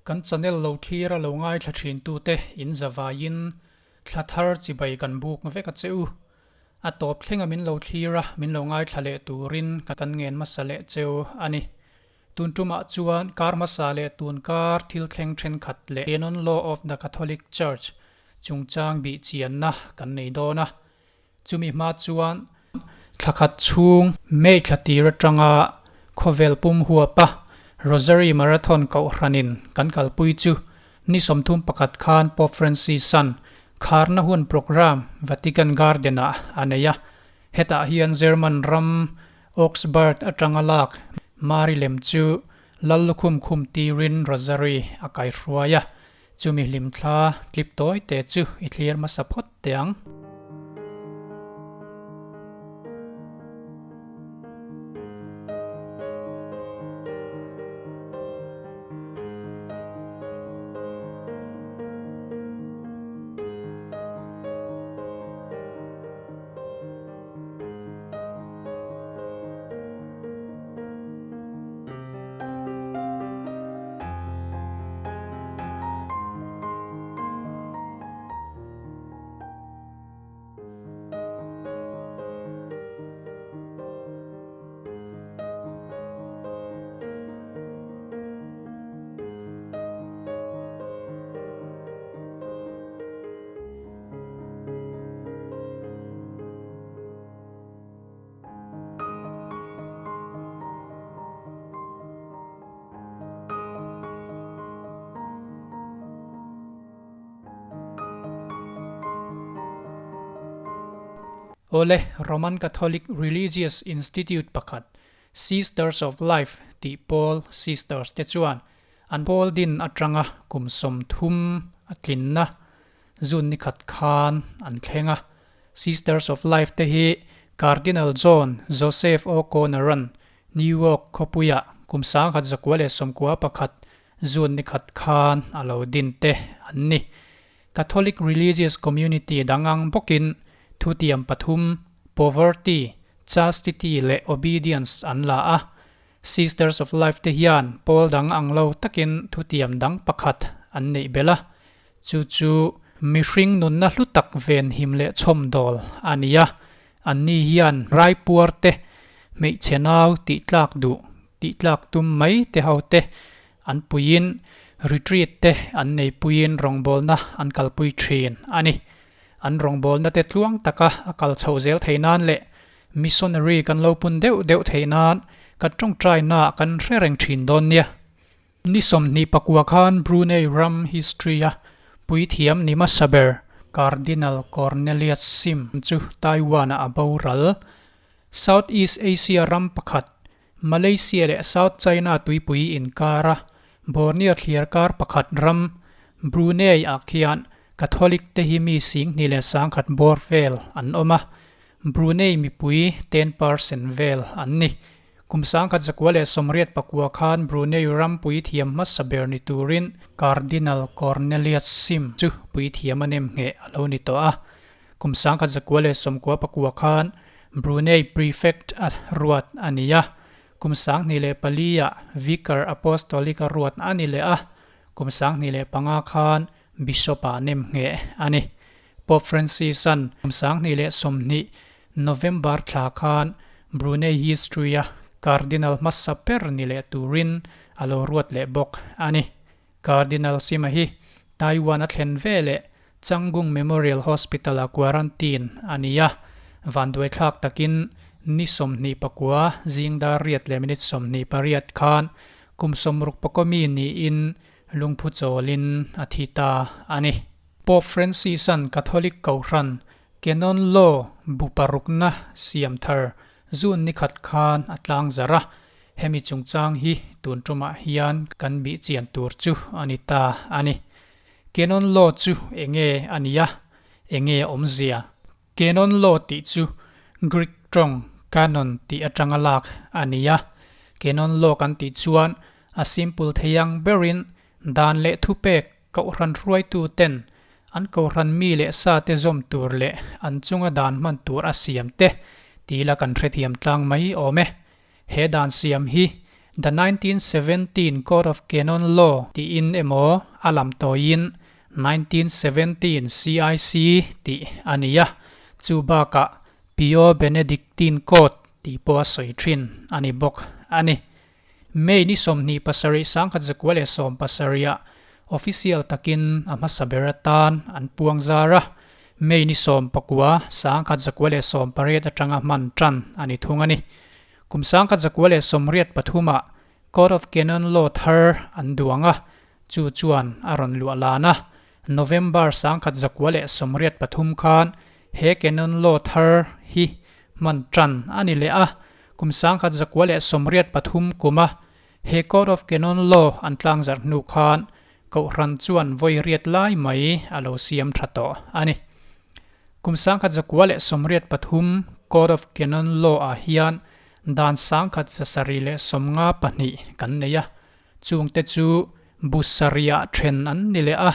Kan channel lo thlir a lo ngaithla thin tute in zavaiin thla thar chibai kan buk vek a che u. A tawp thlenga min lo thlir a min lo ngaithla leh turin kan ngen hmasa leh cheu a ni. Tun tumah chuan kar hmasa leh tun kar thil thleng thenkhat leh Canon Law of the Catholic Church chungchang bih chianna kan nei dawn a. Chumi hma chuan thla khat chhung May thla tir atanga khawvel pum huapa Rosary Marathon kohhranin kan kalpui chu ni 31 khan Pope Francis-a'n kharna hun programme Vatican Garden-ah a nei a. Hetah hian German ram Augsburg atanga lak Mari lem chu Lal lukhum khum tirin Rosary a kaihruai a. Chumi hlimthla tlip tawi te chu i thlir hmasa phawt teh ang. Awle, Roman Catholic Religious Institute pakhat, Sisters of Life tih pawl Sisters te chuan an pawl din atanga kum 30 a tlinna June ni khat khan an thleng a. Sisters of Life te hi Cardinal John Joseph O'Connor-a'n New York khawpuiah kum 1991 June ni khat khan a lo din te an ni. Catholic religious community dang ang bawkin thutiam pathum, poverty, chastity leh obedience an la a. Sisters of Life te hian pawl dang ang lo takin thutiam dang pakhat an neih belh a. Chu chu mihring nunna hlu tak ven him leh chhawm dawl a ni a, anni hian raipuar te, hmeichhe nau tih tlak duh, tih tlak tum mai te ho te an puiin retreat te an nei puiin rawngbawlna an kalpui thin a ni. An rawngbawlna te tluang taka a kal chhoh zel thei nan leh missionary kan lo pun deuh deuh thei nan kan tawngtaina kan hre reng thin dawn nia. Ni 29 khan Brunei ram history-a puithiam ni hmasa ber Cardinal Cornelius Sim chu Taiwan-ah a boral. Southeast Asia ram pakhat, Malaysia leh South China tuipui inkara Borneo thliar kar pakhat ram Brunei-ah khian Catholic te hi mi 21,000 bawr vel an awm a, Brunei mipui 10% vel an ni. Kum 1989 khan Brunei ram puithiam hmasa ber ni turin Cardinal Cornelius Sim chu puithiam a nem ngheh a lo ni tawh a. Kum 1999 khan Brunei Prefect a ruat a ni a, kum 2004 ah Vicar Apostolic a ruat a ni leh a, kum 2005 khan Bishop ah nem ngheh a ni. Pope Francis-a'n kum 2020 November thla khan Brunei history-a Cardinal hmasa ber ni leh turin a lo ruat leh bawk a ni. Cardinal Sima hi Taiwan a thlen ve leh Chang Gung Memorial Hospital-a quarantine a ni a, vanduaithlak takin ni 29 zing dar riat leh minute 28 khan kum 64 mi niin lungphu chawlin a thi ta a ni. Pope Francis-a'n Catholic Kohhran Canon Law bu parukna siam thar June ni khat khan a tlang zarh a, hemi chungchang hi tun tumah hian kan bih chian tur chu a ni ta a ni. Canon Law chu enge a nia? Enge a awmzia? Canon Law tih chu Greek tawng canon tih atanga lak a ni a, Canon Law kan tih chuan a simple thei ang berin dan leh thupek Kohhran hruaitu ten an kohhran mi leh sa te zawm tur leh an chunga dan hman tur a siam te tila kan hrethiam tlang mai awm e. He dan siam hi The 1917 Code of Canon Law tiin emaw a lam tawiin 1917 CIC tih a ni a, chu bakah Pio Benedictine Code tih pawh a sawi thin a ni bawk a ni. May ni 27 1917 ah official takin a hmasa ber atan an puang zar a, May ni 19 1918 atanga hman tan a ni thung a ni. Kum 1983 ah Code of Canon Law thar an duang a, chu chuan a rawn luah lan a. November 1983 khan he Canon Law thar hi hman tan a ni leh a, kum 1983 kuma he Code of Canon Law an tlangzarh hnu khan Kohhran chuan vawi riat lai mai a lo siam tha tawh a ni. Kum 1983 Code of Canon Law ah hian dan 1752 kan nei a, chungte chu bu sarih then an ni leh a,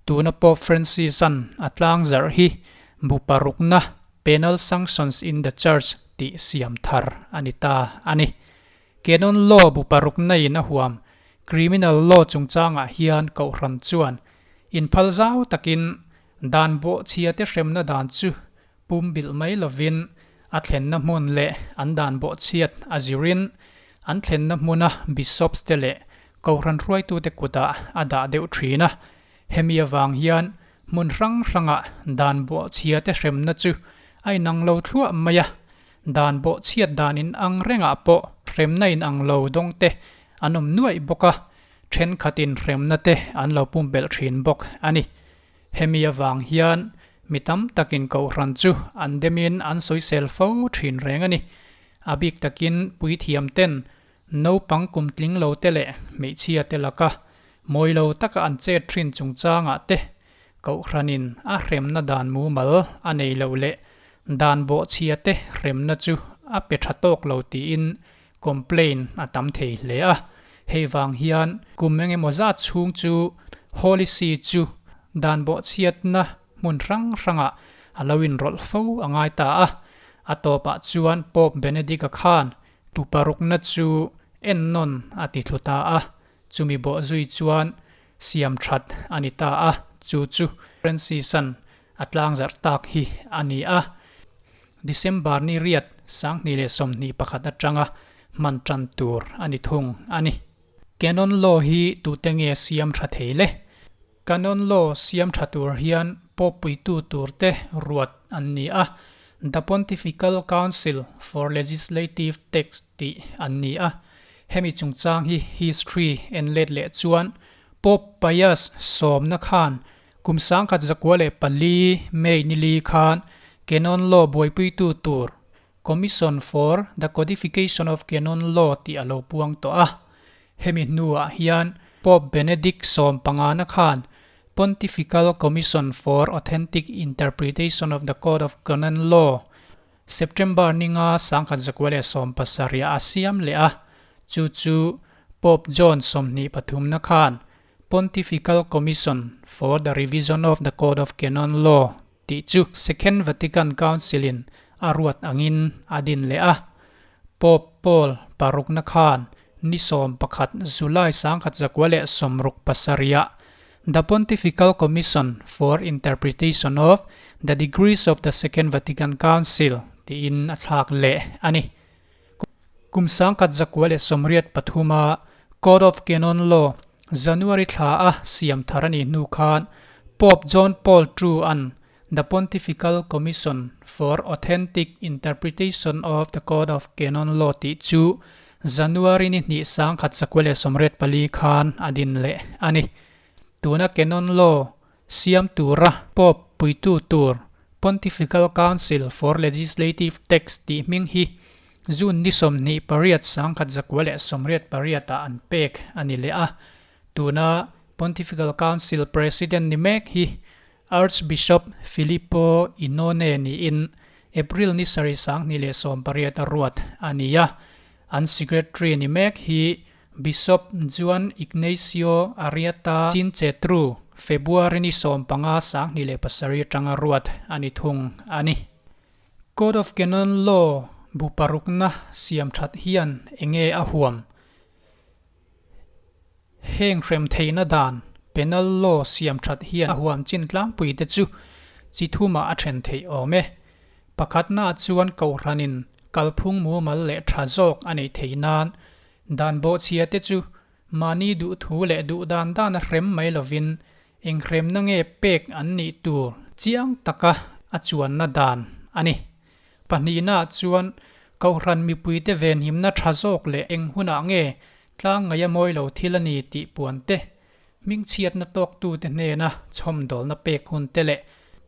tuna Pope Francis-a'n a tlangzarh hi bu parukna Penal Sanctions in the Church tih siam thar a ni ta a ni. Canon Law bu parukna in a huam Criminal Law chungchangah hian Kohhran chuan inphal zau takin dan bawhchhia te hremna dan chu pum bilh mai lovin a thlenna hmun leh an dan bawhchhiat a zirin an thlenna hmuna Bishops te leh Kohhran hruaitute kutah a dah deuh thin a. Hemi avang hian hmun hrang hrangah dan bawhchhia te hremna chu a inang lo thluah mai a, dan bawhchhiat dan inang rengah pawh hremna inang lo dawng te an awm nuaih bawk a, thenkhatin hremna te an lo pumpelh thin bawk a ni. Hemi avang hian mi tam takin Kohhran chu an demin an sawisel fo thin reng a ni. A bik takin puithiam ten naupang kum tling lo te leh hmeichhia te laka mawi lo taka an chet thin chungchangah te Kohhranin a hremna dan mumal a nei lo leh dan bawhchhia te hremna chu a pe tha tawk lo tiin complain a tam thei hle a. Hei vang hian kum engemaw zat chhung chu Holy See chu dan bawhchhiatna hmun hrang hrangah a lo inrawlh fo a ngai ta a. A tawpah chuan Pope Benedict-a khan tu parukna chu ennawn a ti thlu ta a. Chumi bawh zui chuan siam that a ni ta a, chu chu Francis-a'n a tlangzarh tak hi a ni a. December ni riat 2021 atanga hman tan tur a ni thung a ni. Canon Law hi tute nge siam tha thei le? Canon Law siam tha tur hian Pope puitu turte ruat an ni a, The Pontifical Council for Legislative Text tih an ni a. Hemi chungchang hi history en let leh chuan Pope Pius sawmna khan Kum 1904 May ni li khan Canon Law buaipuitu tur Commission for the Codification of Canon Law tih a lo puang tawh a. Hemi hnuah hian Pope Benedict sawmpangana khan Pontifical Commission for Authentic Interpretation of the Code of Canon Law September ni nga 1970 a siam leh a, chu chu Pope John 23na khan Pontifical Commission for the Revision of the Code of Canon Law tih chu Second Vatican Council-in a ruat angin a din leh a. Pope Paul parukna khan ni 11 July 1967-ah The Pontifical Commission for Interpretation of the Decrees of the Second Vatican Council tiin a thlak leh a ni. Kum 1983-a Code of Canon Law January thla a siam thar a nih hnu khan Pope John Paul II-a'n The Pontifical Commission for Authentic Interpretation of the Code of Canon Law tih chu January ni hnih 1984 khan a din leh a ni. Tuna Canon Law siam tura Pope puitu tur Pontifical Council for Legislative Text tih hming hi June ni 28 1988 ah an pek a ni leh a. Tuna Pontifical Council President ni mek hi Archbishop Filippo Inone niin April ni sarih 2018 a ruat a ni a. An Secretary ni mek hi Bishop Juan Ignacio Arrieta Chinchetru, February ni 15 2007 atanga ruat a ni thung a ni. Code of Canon Law bu parukna siam that hian enge a huam? Heng hrem theihna dan, Penal Law, siam that hian a huam chin tlangpui te chu chi thumah a then theih awm e. Pakhatna chuan Kohhranin kalphung mumal leh tha zawk a neih theih nan dan bawhchhia te chu mahni duhthu leh duh dan dana hrem mai lovin eng hremna nge pek an nih tur chiang taka a chuanna dan a ni. Pahnihna chuan Kohhran mipuite venhimna tha zawk leh eng hunah nge tlang ngaia mawi lo thil a ni tih puan te, hmingchhiatna tawktute hnena chhawmdawlna pek hun te leh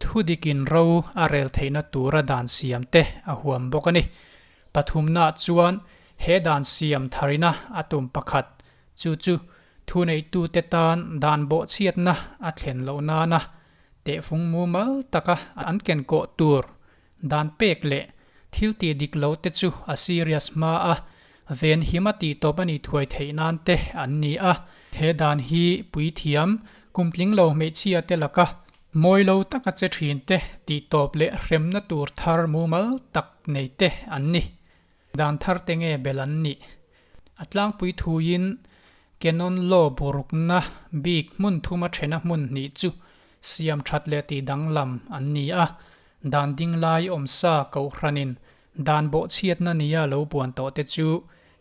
thudikin ro a rel theihna tura dan siam te a huam bawk a ni. Pathumna chuan he dan siam tharina a tum pakhat chu chu thuneihtute tan dan bawhchhiatna a thlen loh nana tehfung mumal taka an kenkawh tur Dan pek leh thil tih dik lo te chu a serious hma a, ven him a tih tawp a nih thuai theih nan te an ni a. He dan hi puithiam, kumtling lo hmeichhia te laka mawi lo taka che thin te tih tawp leh hremna tur thar mumal tak nei te an ni. Dan thar te nge bel an nih? A tlangpui thuiin Canon Law burukna bik hmun thuma thena hmun hnih chu siam that leh tih danglam an ni a, dan ding lai awmsa Kohhranin dan bawhchhiatna nia lo buan tawh te chu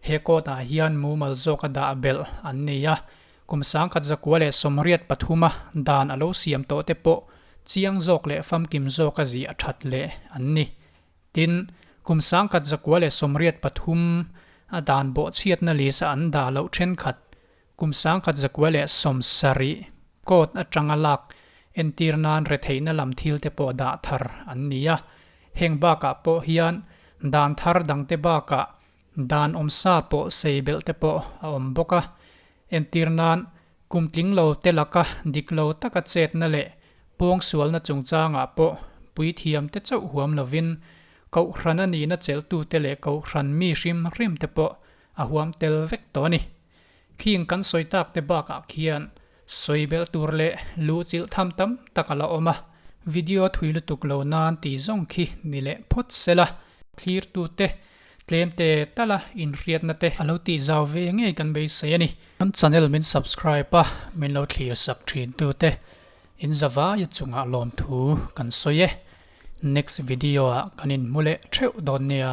he court ah hian mumal zawka dah belh an ni a, kum 1983 a dan a lo siam tawh te pawh chiang zawk leh famkim zawka ziah that leh an ni. Tin, kum 1983 a dan bawhchhiatna list a an dah loh thenkhat, kum 1970 court atanga lak entir nan retheihna lam thil te pawh dah thar an ni a. Heng bakah pawh hian dan thar dangte bakah dan awmsa pawh sei belh te pawh a awm bawk a. Entir nan, kum tling lo te laka dik lo taka chetna leh pawngsualna chungchangah pawh puithiam te chauh huam lovin Kohhran a nihna chelhtute leh Kohhran mi hrim hrim te pawh a huam tel vek tawh a ni. Khing kan sawi tak te bakah khian sawi belh tur leh luhchilh tham tam tak a la awm a, video thui lutuk lo nan tih zawng khi ni leh phawt sela thlirtute Tlem te tala inhriatna te a lo tih zau ve ngei kan beisei a ni. Kan channel min subscribe a, min lo thlir sak thin tu te in zavaia chungah lawmthu kan sawi e. Next video ah kan inhmu leh theuh dawn nia.